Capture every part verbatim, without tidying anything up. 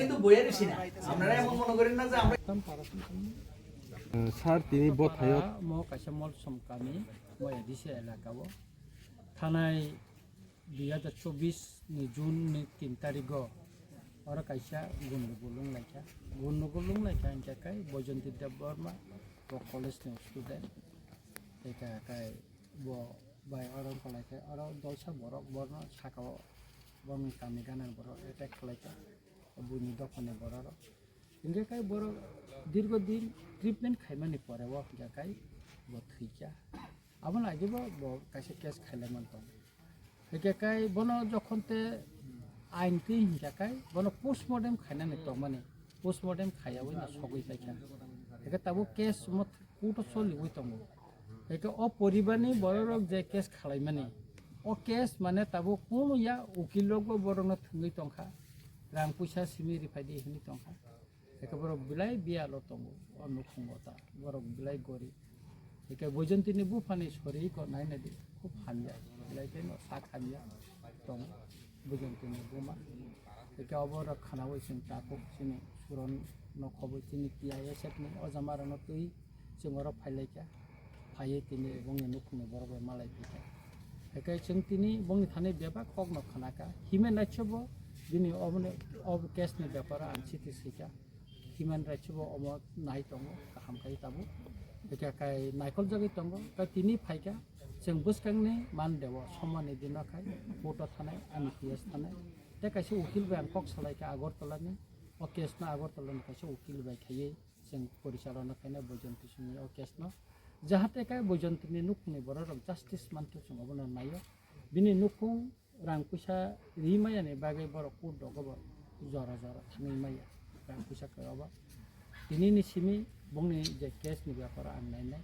কিন্তু বইয়ের বেশি না। আপনারা এমন মনে করেন না যে আমরা স্যার, তিনি বথায়ত। Mo kaisa Molsom kami, mo A D C elaka o. Thanai dui hazar chobbish ni June ni tin tarikh o oro kaisa gundugul wnglaikha. Gundugul wnglaikha hinkhe kai Boijonti Debbarma bo college ni student. Tei kai bo bai oro wngkha lai khe oro dolsa borok bono saka o bongni kami gana borok attack khlai kha buini dophani borok rok. Hinkhe kai borok dirgo din treatment khaimani pore o hinkhe kai bo thwikha. Abono agibo bo kaisa case khailai man tongo. Hinkhe kai bono jokhon te ain twi hinkhe kai bono postmortem khainani tongmani, postmortem khaiyawi no sogwi paikha. Hinkhe tabuk case mo court o choliwi tongo. Hinkhe o poribarni bororok je case khalaimani, o case mane tabuk kunu ya ukil rokbo borokno thwngwi tongkha, rang puisa simi riphai di hinwi tongkha. Hinkhe borok belai biyalo tongo o nukhungo ta, borok belai gorib. Hinkhe Boijontini buphani sori ko nainadi khub hamya, belai khe no sak hamya tongo Boijontini buma. Hinkhe obo rok khanaui chwng takhuk chini suron no khoboi chini T I S F ni o jama rok no twi chwng oro phailaikha, phaiwi tini bongni nukhungni borok bai malai phikha. Hinkhe chwng tini bongni thani bebak kokno khnakha, human rights bo bini oboni, ob case ni beparo ang chiti swikha, human rights bo omo nai tongo, kaham khai tabuk. Hinkhe kai naikol jagwi tongo, kai tini phaikha, chwng bwskangni man deo, somani dino khai, court o thanai, ani P S thanai. Tei kaisa ukil bai ang kok salaikha Agartala ni, o case no Agartala ni kaisa ukil bai khaiwi, chwng porichalona khainai Boijonti simi o case no. Jahate kai Boijonti ni nukhungni borok rok justice manthok chwng obono naio. Bini nukhung rang puisa ri maya ni bagwi borok court rogo bo jora jora thangwi maya rang puisa kwrwi obo. Tini ni simi bongni je case ni beparo ang nainai,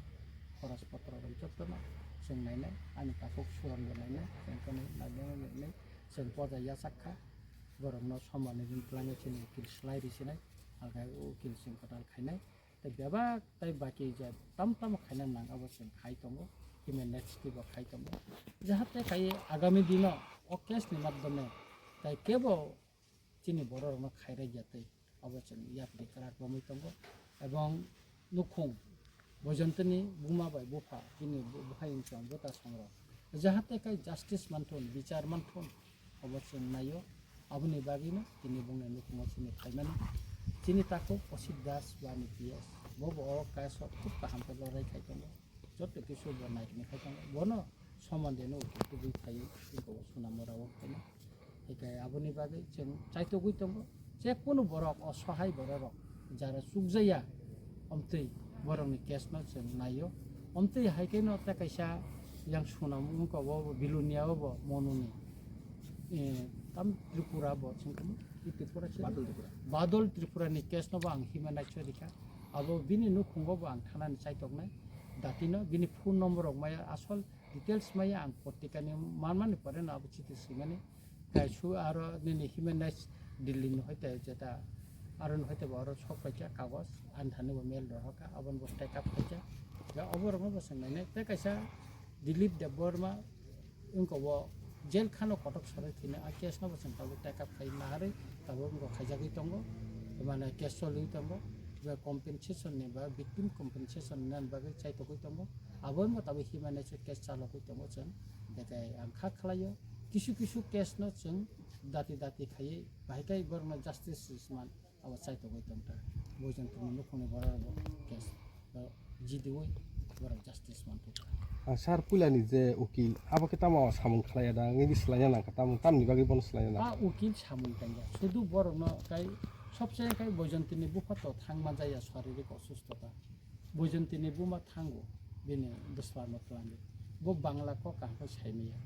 khoros potro rok jotono chwng nainai, ani takhuk suron bo nainai, chwng kwnwi nainai, nainai chwng poja yachak kha. Borokno somani ring twlangwi chini ukil slai ri sinai, alkai ukil chwng kwtal khainai. Tei bebak tei baki je tam tamo khaina nang abo chwng khai tongo, human rights tei bo khai tongo. Jahate khai agami dino o case ni madhyome tei kebo chini borok rokno khairek ya tei abo chwng yapri kwrak romwi tongo. Ebong nukhung Boijontini buma bai bupha bini bu-, bukhai wngchang bwta songrok jahate khai justice manthun, bichar manthun. Obo chwng naio, aboni bagwino tini bongni nukhungo chini phaimani. Chini takhuk Osit Das ba ani P S, bo bo o case o khub kaham khe lorai khai tongo, joto kisu bo naikni khai tongo, bono somande no ukil tubui phaiwi eko bo Sonamura o phaino. Hinkhe aboni bagwi chwng chaitogwi tongo, je kunu borok o sohai borok rok jara chukjaya, omtwi borokni case no chwng naio. Omtwi hai khe no tei kaisa yang Sonam wngkha bo, bo Bilonia o bo Monuni, eh, tam Tripura bo chwng khe Tripura se Badal Tripura. Badal Tripura ni case no bo ang human rights o rikha. Abo bini nukhungo bo ang thanani chaitoknai. Dati no bini phone number rok maya, asol details maya ang potrika ni manmani pore no abo chiti swimani. Kaisu aro nini human rights Delhi ni hoite jeta aro ni hoite bo aro sok paikha kagoj ani thani bo mail rohorkha, aboni bo take up khaikha. Ga obo rokno bo swng nainai. Tei kaisa Dilip Debbarma wngkha bo jail khano kotok sorai thwina a case no bo chwng tabuk take up khai naharwi tabuk wngkha khaijagwi tongo, mane case choliwi tongo. Bo compensation ni ba victim compensation ni nani bagwi chaitogwi tongo. Abo wngkha tabuk human rights case chalogwi tongo chwng. Betai ang kha khlaio, kisu kisu case no chwng dati dati khaiwi bahai khe borokno justice rwsman abo chaitogwi tongkha. Boijontini nukhungni borok rokbo case o jidiwi borok justice manthokha. Ah, sir, puilani je ukil, abo khe tamo samung khlaiya da, wngwi swlaina nangkha, tamo, tamni bagwi bono swlaina nangkha? Ah, ukil samung tangya, sudu borokno kai sobse kai Boijontini bupha to thangma jaya, saririk osustota. Boijontini buma thango bini bwslarno twlangwi. Bo Bangla kok kaham khe saimaya.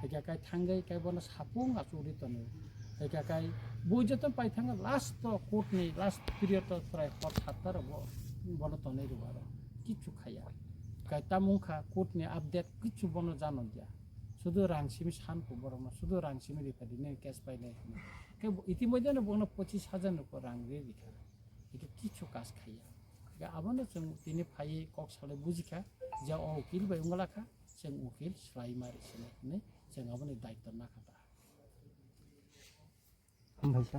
Hwnkhe kai thangwi kai bono sapung achugwi tonwi. Hwnkhe kai bo joto pai thangkha last o court ni last period o chwrai hor satta rok bo bono tonwi rw aro. Kichu khaiya. Kai tamo wngkha court ni update kichu bono jano dia. Sudu rang simi sanko borokno, sudu rang simi ripadi nini case pailai hwnwi. Khe bo itimodhyeno bono pochis hajar ni rang ri rikha. Hwnkhe kichu kas khaiya. Hwnkhe abono chwng tini phaiwi kok salai bujikha je o ukil bai wngla kha, chwng ukil swlaima rw sinai hwnwi chwng aboni daitw nakha ta. Hambai kha.